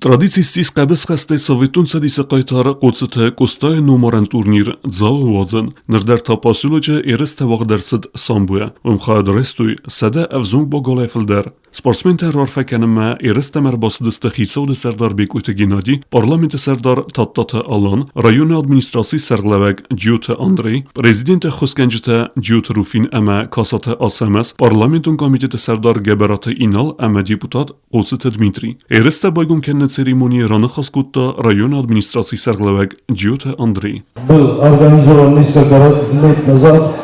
Традици ссис хъӕбысхӕстӕй Советон Цӕдисы хъайтар Хъоцыты Къостайы номарӕн турнир Дзауы уадзӕн. Ныр дӕр та поселочы ерыстӕ уагъд ӕрцыд самбойӕ. Уым хайад райстой 100 ӕвзонг богалӕй фылдӕр. Спортсментӕ раарфӕ кӕнынмӕ ерыстӕм ӕрбацыдысты хицауады сӕрдар Бекъойты Геннадий, парламенты сӕрдар Тадтаты Алан, районы администрацийы сӕргълӕууӕг Джиоты Андрей, президенты ӕххуысгӕнджытӕ Джиоты Руфин ӕмӕ Касаты Ацӕмӕз, парламентон комитеты сӕрдар Гӕбӕраты Инал ӕмӕ депутат Хъоцыты Дмитрий. Ерыстӕ байгом кӕныны церемонийы раныхас кодта районы администрацийы сӕргълӕууӕг Джиоты Андрей. Был организован несколько лет назад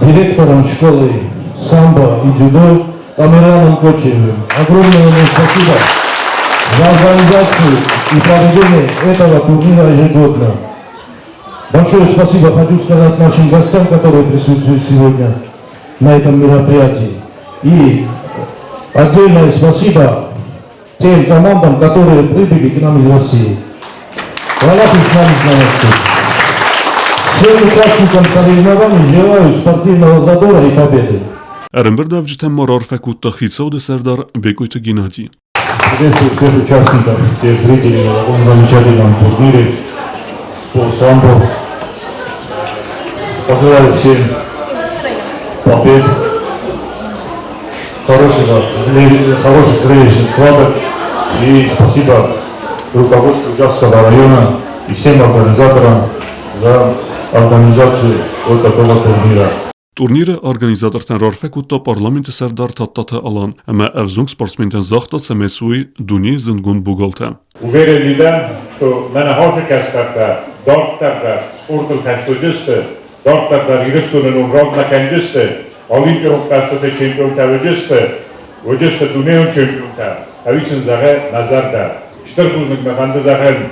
директором школы самбо и дзюдо Тамерланом Кочиевым. Огромное ему спасибо за организацию и проведение этого турнира ежегодно. Большое спасибо хочу сказать нашим гостям, которые присутствуют сегодня на этом мероприятии. И отдельное спасибо тем командам, которые прибыли к нам из России. Аллах с нами на Востоке. Всем участникам соревнований желаю спортивного задора и победы. Ӕрӕмбырдуӕвджытӕм ма раарфӕ кодта хицауады сӕрдар Бекъойты Геннадий. Приветствую всех участников, всех зрителей на таком замечательном турнире по самбо. Пожелаю всем побед, хороших зрелищных схваток и спасибо руководству Джасского района и всем организаторам за организацию вот такого турнира. Турниры организатортӕн раарфӕ кодта парламенты сӕрдар Тадтаты Алан ӕмӕ ӕвзонг спортсментӕн загъта, цӕмӕй суой дунейы зындгонд богалтӕ. Уверен дӕн, что мӕ ныхасы кӕстӕртӕ дарддӕр дӕр спортыл хӕст уыдысты, дарддӕр дӕр Ирыстоны ном размӕ кӕнджысты, олимпион хъӕзтыты чемпионтӕ уыдысты, уыдысты дунейон чемпионтӕ, ӕви сын зӕгъы мӕ зӕрдӕ. Стыр бузныг мӕ фӕнды зӕгъын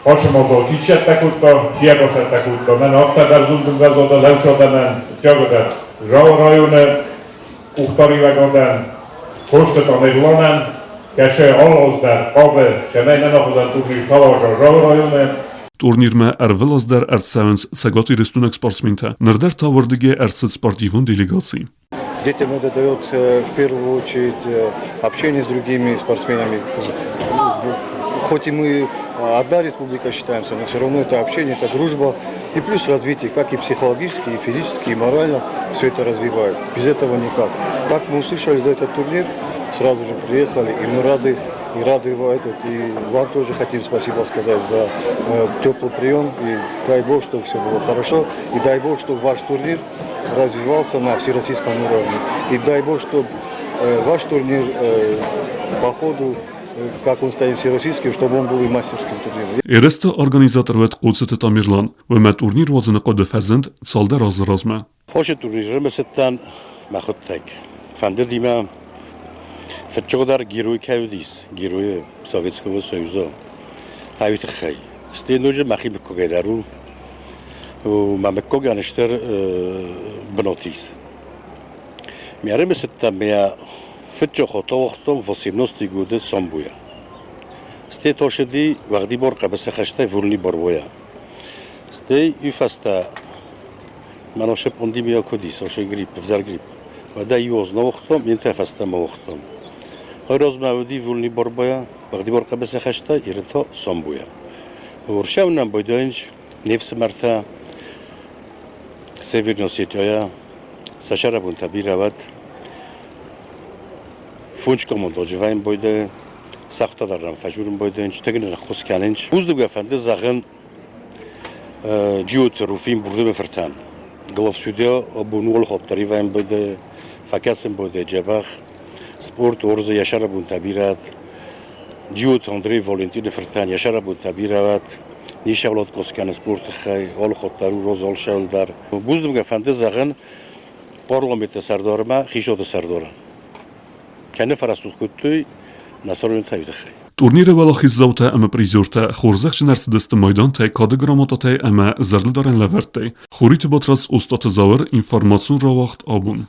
Хасы мадзал чи сцӕттӕ кодта, чи йӕ бацӕттӕ кодта, мӕн афтӕ бӕрзонд ӕмвӕзады лӕусадӕнӕн Тягодӕр Жалы районы къухдариуӕгадӕн Косты Тамерланӕн, кӕсы алы аз дӕр хъавы, цӕмӕй нӕ нахуыдзӕн турнир Талажа Жалы районы. Турнирмӕ ӕрвылаз дӕр ӕрцӕуынц Цӕгат Ирыстонаг спортсментӕ. Ныр дӕр та уырдыгӕй ӕрцыд спортивон делегаци. Детям это дает в первую очередь общение с другими спортсменами. Хоть и мы одна республика считаемся, но все равно это общение, это дружба. И плюс развитие, как и психологически, и физически, и морально, все это развивает. Без этого никак. Как мы услышали за этот турнир, сразу же приехали, и мы рады, и рады этот, и вам тоже хотим спасибо сказать за теплый прием. И дай Бог, чтобы все было хорошо, и дай Бог, чтобы ваш турнир развивался на всероссийском уровне. И дай Бог, чтобы ваш турнир по ходу, как он станет всероссийским, чтобы он был и мастерским турниром. Ерысты организатор уыд Хъоцыты Тамерлан. Уымӕ турнир уадзыны хъуыды фӕзынд цалдӕр азы размӕ. Хосы турниры мысыдтӕн мӕхуыдтӕг. Фӕндыди мӕ фыццагдӕр герой кӕй уыдис, геройы Советского Союза. Ай тыххӕй. Стӕй ноджы мӕхи мыггагӕй дӕр у. Мӕ мыггагӕн стыр бынат ис. Ме ӕрымысыдтӕн мӕ фыццаг хотовахтон 18 годы самбуйӕ. Стӕй тошыди уӕгъдибар хъӕбысӕхӕстӕй вольный борьбойӕ. Стӕй уый фӕстӕ мӕн ошо пандемия куыд ис, ошо грипп, ӕвзӕр грипп. Уӕдӕ иу аз нӕ уагътам, иннӕ фӕстӕмӕ уагътам. Размӕ уыди вольный борьбайӕ, уӕгъдибар хъӕбысӕхӕстӕй, ирын та самбойӕ. Уырсӕу нӕм байдайынц не фсымӕртӕ Северный Осетияйӕ, сӕ сӕрӕбонтӕ бирӕ уӕд. Фондз командоджы вӕййын байдайы, сӕхтӕ дӕр нӕм фӕжурын байдайынц, тынг нын ӕххуыс кӕнынц. Бузныг фӕнды зӕгъын Джиоты Руфин Бурдымы фыртӕн. Главсудья абон уӕлхатт дӕр ивӕн байдайы, фӕкӕсын байдайы дзӕбӕх. Спорт уарзы йӕ сӕрӕбонтӕ бирӕ. Джиоты Андрей Валентины фыртӕн йӕ сӕрӕбонтӕ бирӕ уӕд. Нисӕвлад кӕны спорты тыххӕй, алыхатт дӕр у розалшӕл дӕр. Бузныг фӕнды зӕгъын парламенты сӕрдармӕ, хицауады сӕрдарӕн. Кӕны фӕрӕстуд кодтой Насаронтайы тыххӕй. Турниры уӕлахиздзаутӕ ӕмӕ призертӕ хорзӕхджын ӕрцыдысты майдантӕй, кады грамотатӕй ӕмӕ зӕрдылдарӕн лӕвӕрттӕй. Хуриты Батрадз, Остъаты Зауыр, информацион рауагъд абон.